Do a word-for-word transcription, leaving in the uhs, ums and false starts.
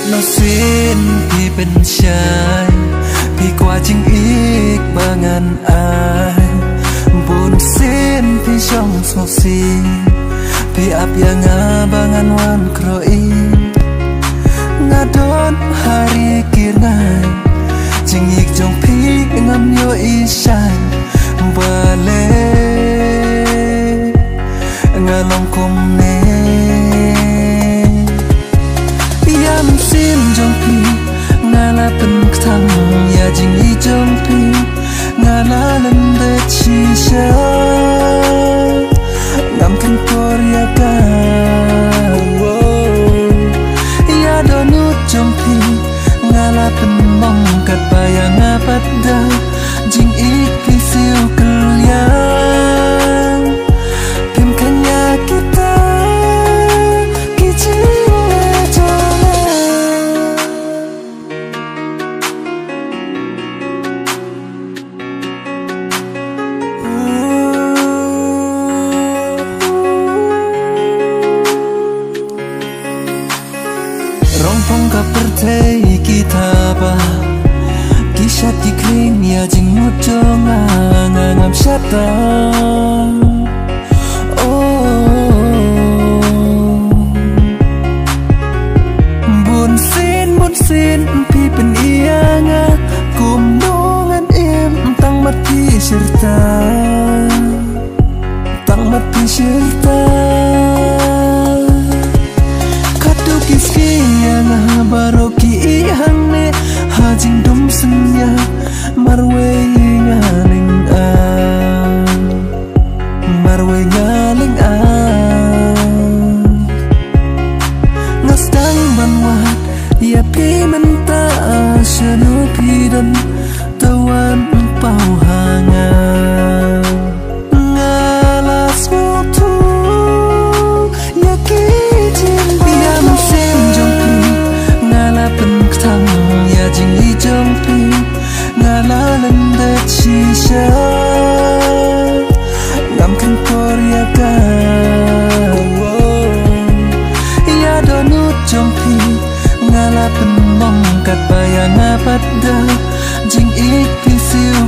Nasien phi pynshai, phi kwah jingïeit ba ngan ai. Bunsien phi shong sngewsih, phi ap ïa nga ba ngan wan kroh ïing. Nga don ha ri Kyrnai, jingïeit jong phi ngam ïohi shai. Balei nga long kumne? Ïa mynsiem jong phi nga la pynkthang, ïa jingïeit jong phi nga la lyndet shisha. Ngam kynpor ïa ka. Ïa dohnud jong phi nga la pynmong, katba ïa nga pat da jingïeit phi siew kylliang. Phim khang ïa kita ki jingeh jong nga. Rong phong ka pyrthei ki thaba, ki shad ki khring ïa jingmut jong nga, nga ngam shata. Oh, bunsien bunsien phi pyni ïa nga, kumno ngan im tang mat phi shirta. Tang mat phi shirta. Katto ki sngi ïa nga baroh ki ïeh hangne ha jingdum synñia. Marwei nga lyngngoh, marwei nga lyngngoh. Nga sdang ban wad ïa phi mynta, shano phi don, to wan paw ha nga. Nga la sngewthuh ïa ki jingpynim, ïa mynsiem jong phi nga la pynkthang, ïa jingïeit jong phi nga la lyndet shisha. Ngam kynpor ïa ka. Ïa dohnud jong phi nga la pynmong, katba ïa nga pat da jingïeit phi siew